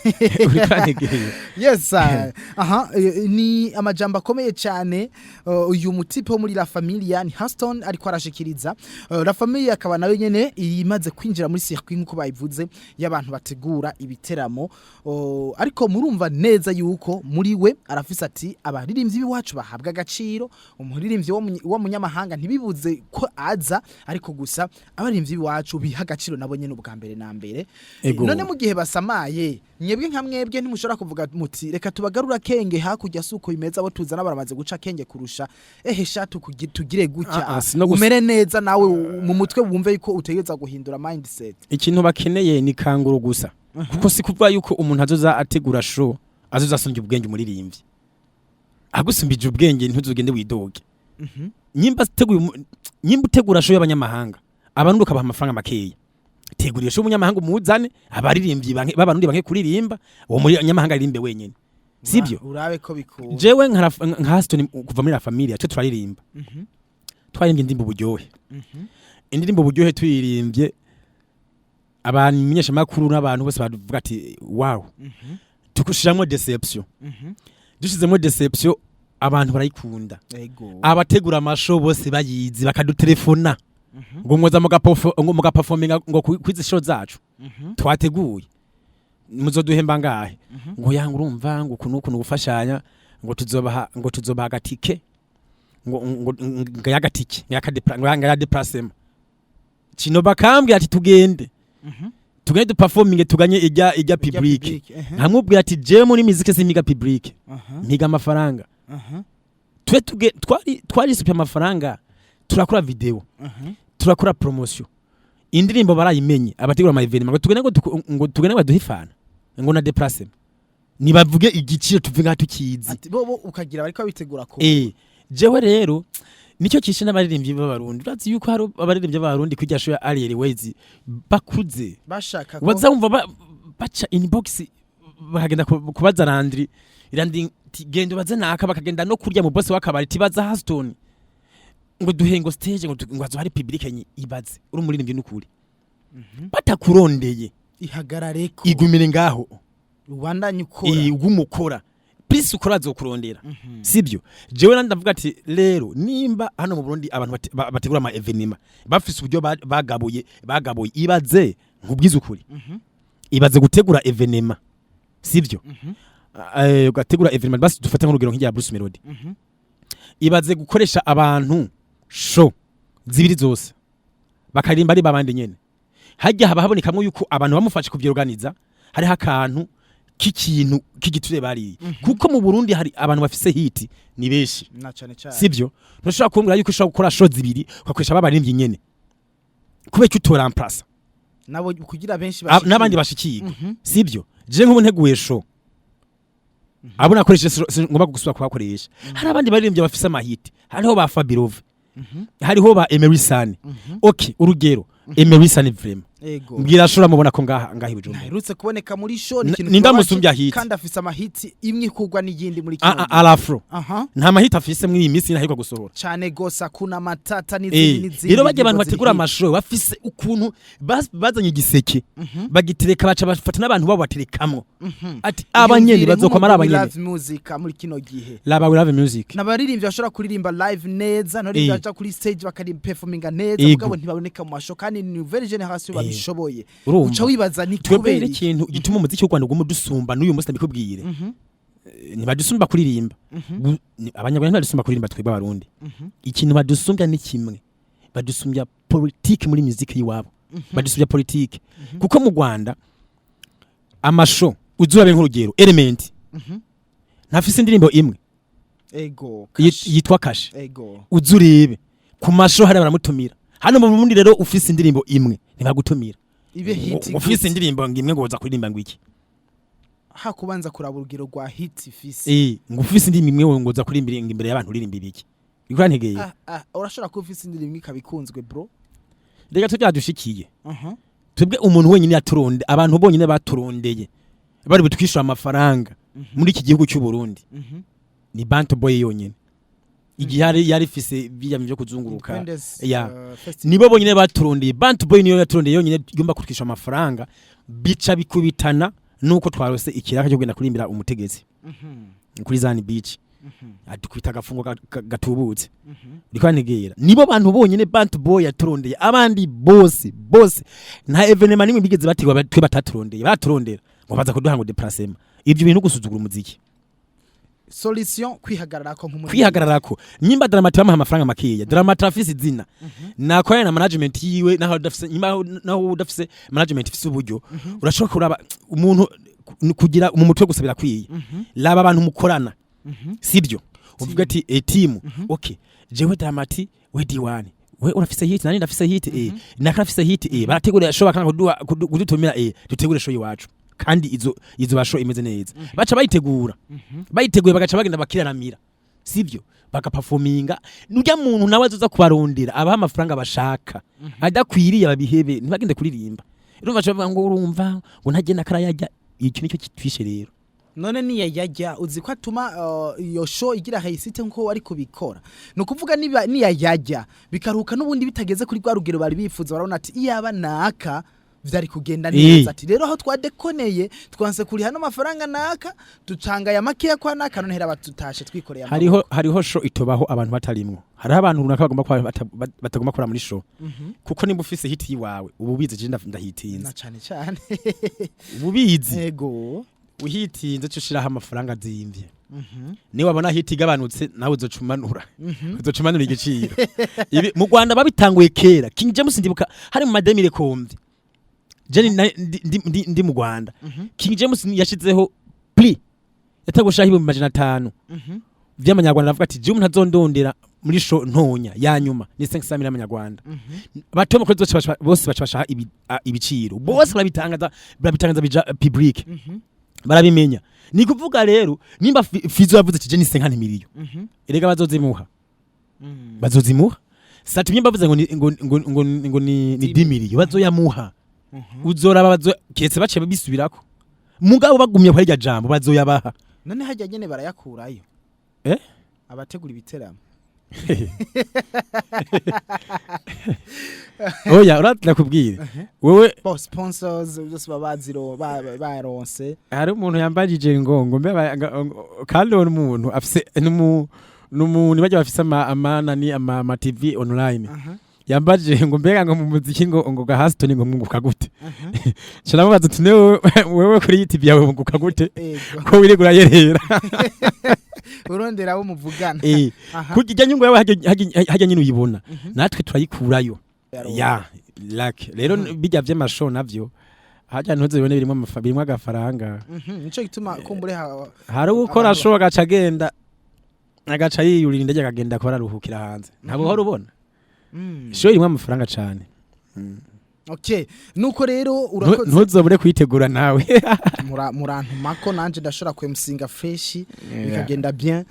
uriko urantegereye? Yes sir. Aha, ni amajambo akomeye cyane. Uyu mutipe wo muri La Familia ni Haston ariko arashikiriza. La Familia akaba nayo nyene imaze kwinjira muri circuit, nkuko bayivuze, y'abantu bategura ibiteramo. Ariko murumva neza yuko muri we arafise ati abaririmbyi b'iwacu bahabwa agaciro, umuririmbyi wo munyamahanga ntibibuze ko aza, ariko gusa abaririmbyi b'iwacu biha agaciro nabo nyene ubwa mbere na mbere. Ego. None mu gihe basamaye, mwebwe nka mwebwe ntimushobora kuvuga muti reka tubagarura akenge hakurya, suko bimeze, abo tuzana baramaze guca akenge kurusha, ehe sha, tugire gutya? Ah, ah, sino Umere neza nawe mu mutwe, wumve yuko utegereza guhindura mindset. Ikintu bakeneye ni kanguro gusa, kuko si kuvuga yuko umuntu azoza ategura show azoza asumbya ubwenge umuririmbyi. Agusumbije ubwenge, ntuzugende widoge. Nyimba utegura show y'abanyamahanga, abantu ukabaha amafaranga makeya, tegura iyo show umunyamahanga umuzane, abaririmbyi b'abarundi banke kuririmba, uwo munyamahanga aririmbe wenyene, sibyo? Urabe ko bikunda. Jewe nka Haston kuva muri La Familia, twe turaririmba, twaririmbye indirimbo uburyohe. Indirimbo uburyohe tuyirimbye, abantu menyesha makuru n'abantu bose bavuga ati wow. Tukushiramwo deception, dushizemo deception, abantu barayikunda. Ego. Abategura amashow bose bayizi, bakadutelefona. Ngo mwoza ngo mugaperforminga ngo kwizi show zacu twateguye, muzoduhemba ngahe? Ngo yanga, urumva ngo ukuntu ukuntu gufashanya, ngo tuzobaha agatike, ngo yagatike ngo ya déplacement. Kino bakambwira ati tugende duperforminge, tuganye ijya public. Nkamubwira ati jewe muri muzike simpiga public, mpiga amafaranga. Twe tuge twari twarisupye amafaranga, turakora video, turakora promotion, indirimbo barayimenye abategura ama événement. Ngo tugende baduhe ifana ngo na déplacement, nibavuge igiciro tuve ngaha tukizi. Ati bo ukagira bariko babitegura ko Jewe rero nicyo kishe n'abaririmbyi b'Abarundi. Urazi yuko hari abaririmbyi b'Abarundi kwijya show ya Ariel Ways bakuze bashaka ko waza wumva baca inbox, bakagenda kubaza Landry, Landry ati genda ubaze naka, bakagenda no kurya mu boss w'akabari, tibaza Haston ngo duhe ngo stage, ngo hazo hari public nyi. Ibaze uri umuririmbyi n'ukuri batakurondeye, ihagarareko, igumire ngaho, ubandanye ukora. Ugumukora please, ukora azokurondera, sibyo? Jewe nandi ndavuga ati rero nimba hano mu Burundi abantu bategura ama événement bafise uburyo bagabuye, ibaze nkubwize ukuri, ibaze gutegura événement, sivyo? Ugategura événement, basi dufate nk'urugero nk'irya Bruce Melody. Ibaze gukoresha abantu show zibiri zose bakaririmba ari babandi nyene. Hajya haba habonekamwo yuko abantu bamufashe kuvyorganiza, hariho akantu k'ikintu k'igiture bariye, kuko mu Burundi hari abantu bafise hit ni benshi. Na cane cane. Sivyo? Ntushobora kumbwira yuko ushobora gukora show zibiri ugakoresha babaririmbyi nyene, kubera ko utora remplace nabo kugira benshi n'abandi bashikirwe, sivyo? Je nk'ubu nteguye show, abo nakoresheje ngomba gusubira kubakoresha. Hari abandi baririmbyi bafise amahiti, hariho ba Fabirove, hariho ba Emery San. Okay, urugero Emery San, vraiment, mbwira ashobora mubona ko ngaha i Bujumbura. Ntaherutse kuboneka muri show, ni ikintu ninda kibabaje, musumbya hit. Kandi afise amahiti imwe ikugwa n'iyindi muri kino gihe. Alafro Aha. Nta mahiti afise muri iyi minsi ntaheruka gusohora. Cane gose, akuna matata n'izindi n'izindi. Rero bajya abantu ndirimbo ziri bategura hit. amashow bafise ukuntu bazanye igiseke bagitereka, baca bafata n'abantu babo baterekamwo ati abanyene Iyumvire bazokwama ari nk'umugwi abanyene. Live Music muri kino gihe. Laba We Love Music. N'abaririmbyi bashobora kuririmba live neza, n'abaririmbyi baja kuri stage bakaririmba, performinga neza, mugabo ntibaboneka mu mashow, kandi ni nouvelle génération babishoboye. Urumva? Uca wibaza ni Twebwe kubera rero iki? ikintu gituma umuziki w'u Rwanda uguma udusumba n'uyu munsi, ndabikubwire, ntibadusumba kuririmba. Abanyarwanda ntibadusumba kuririmba. Twebwe Abarundi ikintu badusumbya ni kimwe: badusumbya politiki muri muziki y'iwabo. Badusumbya politiki kuko mu Rwanda amashow uzurabe, nk'urugero Element ntafise indirimbo imwe yitwa Kashe? Uzurebe ku mashow hari baramutumira. Hano mu Burundi rero ufise indirimbo imwe ntibagutumira. Ibe hit Ufise gute? indirimbo ngo imwe ngo uza kuririmba ngo iki? Hakubanza kuraba urugero rwa hit ifise. Ngo ufise indirimbo imwe ngo uza kuririmba imbere y'abantu, uririmba ibiki? Ikurantegeye. Urashobora kuba ufise indirimbo ikaba ikunzwe, bro. Reka tujya twebwe umuntu wenyine yaturonde, abantu bonyine baturondeye bari butwishyura amafaranga muri iki gihugu cy'u Burundi ni Bantu Boy yonyine, igihe yari ifise bijya byo kuzunguruka. Independence, Ya. Festival. Nibo bonyine baturondeye. Bantu Boy niyo yaturondeye yonyine yumva kutwishyura amafaranga, bica bikubitana nuko twarose ikiraka cyo kugenda kurimbira umutegetsi kuri Zani Beach, adukubita agafungo gatubutse. Ndiko ntegera nibo bantu bonyine Bantu Boy yaturondeye. Abandi bose bose nta événement nimwe bigeze bategwa twe bataturondeye. Baturondera ngo baza kuduha ngo déplacement. Ibyo bintu gusuzugura umuziki. Solution, kwihagararako nk'umuririmbyi. Kwihagararako. Nyimba Dramati bamuha amafaranga makeya, Dramati afise izina, nakorana na management yiwe. Naho udafise, nyimba naho udafise management ifise uburyo, urashobora kuraba umuntu kugira mu mutwe gusa birakwiye. Laba abantu mukorana, sibyo? Uvuga ati team, okay, jewe Dramati, we D1, we urafise hit, nani ndafise hit, naka afise hit, barategura show bakanga kudutumira, dutegure show iwacu kandi izo basho imeze neza. Baca bayitegura, bayiteguye bagaca bagenda bakiraramira, sivyo? Bagaperforminga. Nurya muntu nawe azoza kubarondera abaha amafaranga bashaka adakwiriye, babihebe, ntibagende kuririmba. Urumva baca bavuga ngo urumva ngo ntagenda karayajya. Icyo nicyo kitwishe rero. None niya yajya, uzi ko atuma iyo show igira réussite nkuko wari kubikora? Ni ukuvuga niba niya yajya bikaruhuka n'ubundi bitageze kuri rwa rugero bari bifuza, barabona ati iyaba naka. Vyari kugenda neza. Ati rero aho twadekoneye, twanse kuriha n'amafaranga naka, ducanga aya makeya kwa naka, none hera batutashe twikoreye amaboko. Hariho show itobaho abantu batarimwo. Hariho abantu runaka bagomba kuba batagomba kora muri show, kuko nimba ufise hit yiwawe, ubu ubizi, je ndahitinze. Na cane cane. Ubu ubizi. Uhitinze, cyo ushiraho amafaranga azimvye. Niba wabona hit igabanutse, nawe uzocumanura igiciro. Ibi mu Rwanda babitanguye kera. King James, ndibuka hari mu ma deux mille combien, je ndi mu Rwanda, King James yashizeho prix, yatagushaho 500,000 vy'amanyarwanda. Avuga ati: "Jewe ntazondondera muri show ntonya ya nyuma ni 500 mille y'amanyarwanda." Bato mukozi bose baca bashaha ibiciro bose barabitangaza, bija public, barabimenya. Ni kuvuga rero nimba Fizo yavuze ati: "Je ni 50 miliyo," erega bazozimuha, bazozimuha. Satumye bavuze ngo ni ngo ni 10 miliyo, bazoyamuha. Uzoraba bazo kiretse baciye bisubirako, mugabo bagumye kwa irya jambo, bazoyabaha. None hajya nyene barayakurayo? Eh? Abategura ibiteramo. Oya, uratira kubwira wewe. Bo sponsors byose baba baziro baronse. Hari umuntu yambajije ngo mbe kandi uwo muntu afise numu nibajya bafise ama amana ni ama TV online. Yambajije ngo mbega ngo mu muziki ngo gahasitoni ngo mwunguka gute? Caramubaza uti: "Newe wewe kuri TV yawe wunguka gute ko wirirwa urayerera?" Urondera abo muvugana. Kurya ijya nyungu yawe hajya nyine uyibona, natwe turayikurayo. Ya like rero bijya vy'ama show navyo hajya ntuzibone birimo birimo agafaranga. Nico gituma kumbure Hari ukora abantu show agaca agenda, agaca yiyurira indege, akagenda akora aruhukira hanze, ntabwo uhora ubona. Show irimo amafaranga cane. Okay, nuko rero urakoze. Ntuzobure kuyitegura nawe. Murantumako nanje ndashobora kwemusinga fresh, bikagenda bien,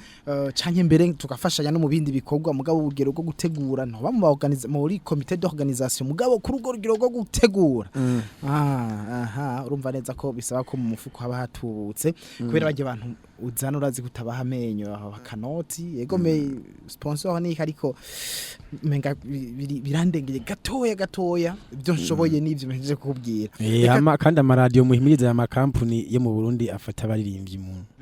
canke mbere tugafashanya no mu bindi bikorwa. Mugabo urugero rwo gutegura, ntoba mu organize muri comité d'organisation, mugabo kuri urwo rugero rwo gutegura, aha urumva neza ko bisaba ko mu mufuko haba hatubutse, kubera bajya abantu uzana urazi kutabaha amenyo aho akanoti. Yego, me sponsor ni, ariko menga birandengeye gatoya gatoya ibyo nshoboye n'ibyo mpejeje kukubwira. Kandi amaradiyo muhimiriza aya makampuni yo mu Burundi afata abaririmbyi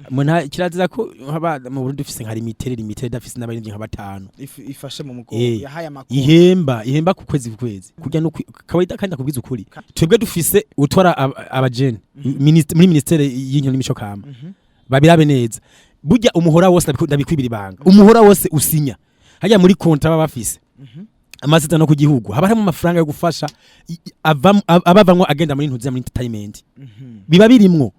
mu nta kirazira ko haba mu Burundi ufise nka limitere idafise n'abaririmbyi nka batanu. Ifashe mu mugongo, yahaye amakuru. Ihemba ku kwezi kurya no kawaida. Kandi akubwiza ukuri, twebwe dufise utwara abajene muri ministere y'inkino n'imico kama, babirabe neza. Burya umuhora wose, ndabikwibira ibanga, umuhora wose usinya hajya muri konta baba bafise amasezerano ku gihugu, haba harimo amafaranga yo gufasha abavamwo agenda muri ntuzi muri entertainment. Biba birimwo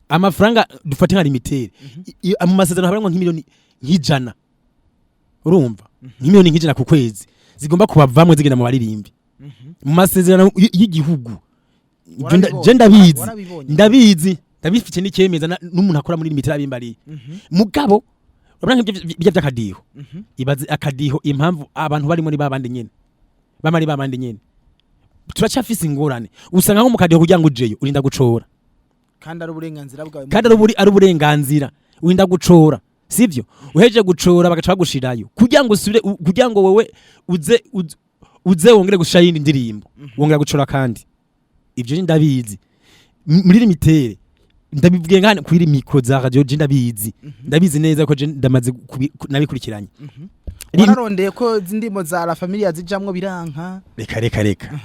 amafaranga. Dufate nka limitere, mu masezerano haba harimwo nk'imiliyoni nk'ijana, urumva, nk'imiliyoni nk'ijana ku kwezi zigomba kubavamwo zigenda mu baririmbi mu masezerano y'igihugu. Ibyo je ndabizi. Warabibonye? Ndabizi, ndabifite n'icyemeza n'umuntu akora muri limitere abimbariye. Mugabo urabona nk'ibyo bijya by'akadiho, ibaze akadiho, impamvu abantu bari muri babandi nyene, bamari babandi nyene, turacyafise ingorane. Usanga nko mu kadiho, kugira ngo ujeyo urinda gucora. Kandi ari uburenganzira bwawe. Kandi ari uburenganzira, urinda gucora, sivyo? Uhejeje gucora, bagaca bagushirayo kugira ngo usubire kugira ngo wewe uze wongere gushira yindi ndirimbo, wongera gucora. Kandi ivyo ni ndabizi. Muri limitere, ndabivuge nkane kuri micro za radio, je ndabizi, ndabizi neza ko je ndamaze nabikurikiranye. Wararondeye ko zindimo za La Familia zijamwo, biranka. Reka reka reka.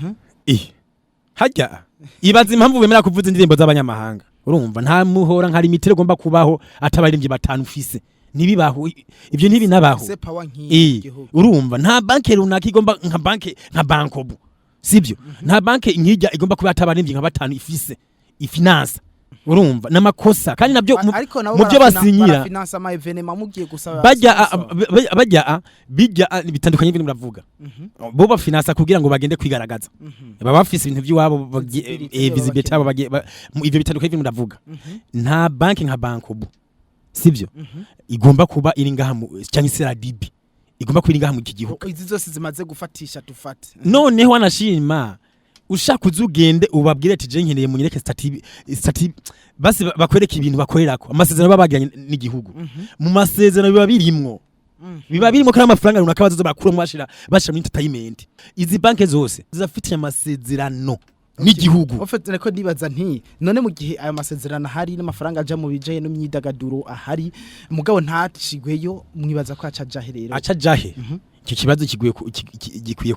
Hajya ibaza impamvu bemera kuvuza indirimbo z'abanyamahanga. Urumva, nta muhora nka limitere ugomba kubaho atabaririmbyi batanu ufise, ntibibaho. Ivyo ntibinabaho. Se power nk'iyi gihugu. Urumva, nta banke runaka igomba nka banke nka Bankobu, sibyo? Nta banke nkijya igomba kuba atabaririmbyi nka batanu ifise ifinansa. Urumva n'amakosa kandi nabyo Ariko nabo mu byo basinyira. Barafinansa ama événement mugiye gusaba Bajya sponsor. Bajya bijya bitandukanye n'ibintu muravuga. Bo bafinansa kugira ngo bagende kwigaragaza, baba bafise ibintu by'iwabo. Visibility baba Visibility yabo ivyo bitandukanye n'ibintu muravuga. Nta banki nka Bankobu, sibyo, igomba kuba iri ngaha cyangwa se RDB igomba kuba iri ngaha mu iki gihugu. Izi zose zimaze gufatisha tufate. Noneho wanashima ushaka uzugende ubabwire ati: "Je nkeneye munyereke statut basi," bakwereke ibintu bakorerako, amasezerano baba bagiranye n'igihugu. Mu masezerano biba birimwo kandi amafaranga runaka bazoza barakuramo, bashira muri entertainment. Izi banke zose zirafitanye amasezerano N'igihugu. En fait, niko ndibaza nti none mu gihe ayo masezerano ahari n'amafaranga aja mu bijaye n'imyidagaduro ahari, mugabo ntacigweyo, mwibaza ko aca aja he rero? Aca jahe? Icyo kibazo gikwiye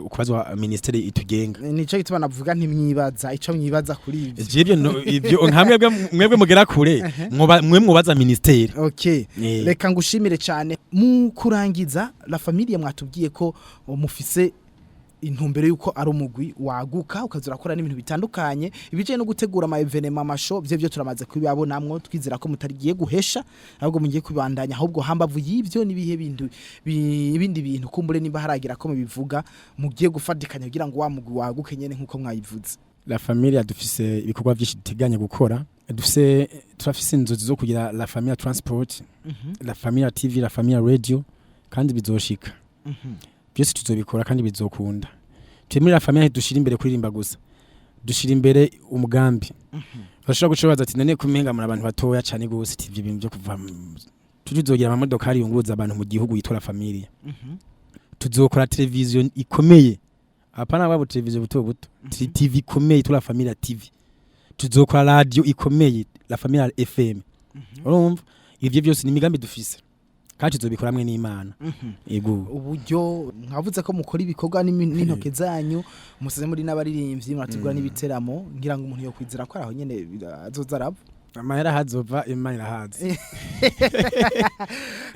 kubazwa ministeri itugenga. Nico gituma navuga ntimwibaza ico mwibaza kuri ivyo. Ivyo ivyo nka mwebwe mugera kure, mwe mubaza ministeri. Okay. Reka ngushimire cyane. Mu kurangiza, La Familia, mwatubwiye ko mufise intumbero yuko ari umugwi waguka, ukaza urakora n'ibintu bitandukanye ibijanye no gutegura ama événements, ama show. Byo turamaze kubibabonamwo, twizera ko mutarigiye guhesha, ahubwo mugiye kubandanya. Ahubwo hambavu y'ibyo, nibihe bintu ibindi bintu kumbure nimba haragira ko mubivuga mugiye gufatikanya kugira ngo wa mugwi waguke nyene nkuko mwayivuze? La Familia dufise ibikorwa byinshi duteganya gukora. Turafise inzozi zo kugira La Familia Transport, La Familia TV, La Familia Radio, kandi bizoshika byose, tuzobikora kandi bizokunda. Turi muri La Familia, dushira imbere kuririmba gusa, dushira imbere umugambi. Bashobora guca baza ati: "None kumenga muri abantu batoya cyane gose?" Ati: "Ivyo bintu byo kuva tuzogira amamodokari yunguruza abantu mu gihugu yitwa La Familia. Tuzokora televiziyo ikomeye, apana babo televiziyo buto buto, TV ikomeye yitwa La Familia TV. Tuzokora radio ikomeye, La Familia FM." Urumva, ivyo byose ni imigambi dufise kandi tuzobikora hamwe n'Imana. Yego. Uburyo mwavuze ko mukora ibikorwa n'intoke zanyu, musize muri n'abaririmbyi, murategura n'ibiteramo, ngira ngo umuntu yokwizera ko aho nyene azoza arava. Amahera hazova, Imana irahazi.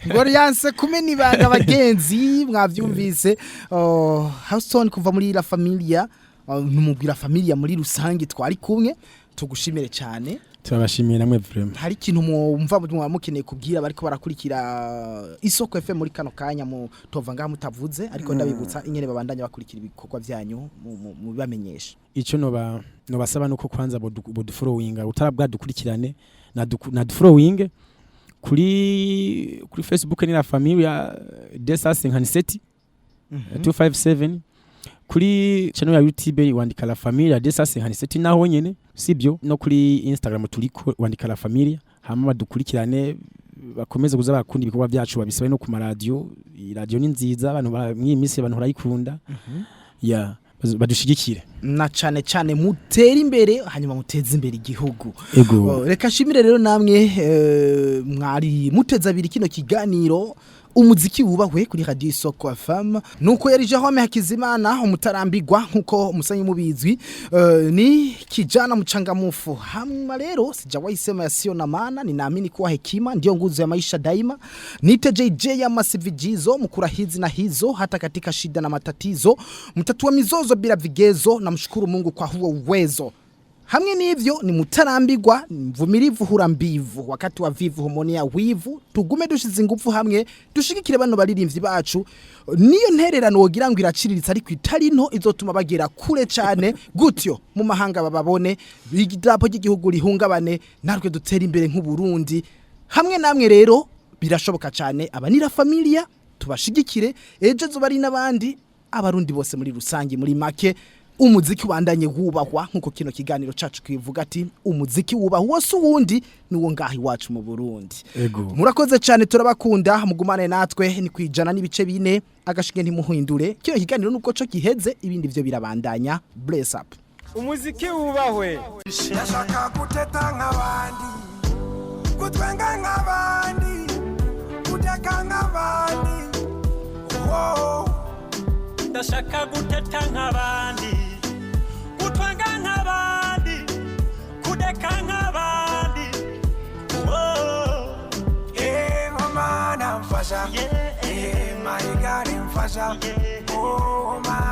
Ngo yanse kumena ibanga. Abagenzi, mwavyumvise. Oh, Houston kuva muri La Familia, numubwira Familia muri rusange, twari kumwe, tugushimire cyane. Turabashimiye namwe vraiment. Hari ikintu mwumva mwaba mukeneye kubwira bariko barakurikira Isoko FM muri kano kanya mu tova ngaha mutavuze? Ariko ndabibutsa ingene babandanya bakurikira ibikorwa byanyu, mubibamenyesha. Ico nobasaba nuko kwanza bodufollowinga, utarabwadukurikirane na dufollowing kuri Facebook ni La Familia 257 257. Kuri channel ya YouTube wandika La Familia 257 naho nyene, sibyo? No kuri Instagram turiko, wandika La Familia, hama badukurikirane, bakomeze kuza bakunda ibikorwa byacu, babisabe no ku maradiyo. Radio ni nziza, abantu mw'iyi minsi abantu barayikunda ya badushigikire. Na cane cane mutere imbere, hanyuma muteze imbere igihugu. Ego. Oh, reka nshimire rero namwe mwari muteze abiri kino kiganiro Umuziki Wubahwe kuri Radio Isoko FM. Nuko yari Jerome Hakizimana umutarambirwa, nkuko musanyi mubizwi, ni kijana mchangamufu. Hama rero sijawahi sema yasiyo na maana, ninaamini kuwa hekima ndio nguzo ya maisha daima. Nite JJ ya masivijizo mkura hizi na hizo, hata katika shida na matatizo, mtatua mizozo bila vigezo, na mshukuru Mungu kwa huo uwezo. Hamwe n'ivyo ni mutarambirwa, mvumilivu hura mbivu, wakati wa vivu humonea wivu. Tugume dushize ingufu hamwe, dushigikire bano baririmbyi bacu. Niyo ntererano wogira ngo iraciriritse, ariko itari nto, izotuma bagera kure cyane gutyo mu mahanga, bababone, idarapo ry'igihugu rihungabane, natwe dutere imbere nk'Uburundi. Hamwe namwe rero birashoboka cyane. Abanira Familia tubashigikire, ejo zoba ari n'abandi, Abarundi bose muri rusange. Muri make, umuziki ubandanye wubahwa, nkuko kino kiganiro cacu kivuga ati umuziki wubahwa wose uwundi niwo ngaho iwacu mu Burundi. Ego. Murakoze cyane, turabakunda, mugumane natwe. Ni ku 100.4, agashinge ntimuhindure. Kino kiganiro nubwo co giheze, ibindi vyo birabandanya. Bless up. Umuziki wubahwe. Ndashaka guteta nk'abandi, gutwenga nk'abandi, kudeka nk'abandi, oh. Ndashaka guteta nk'abandi, gutwenga nk'abandi, kudeka nk'abandi, oh. Eh, Mana mfasha. Eh, my God, mfasha. Oh, my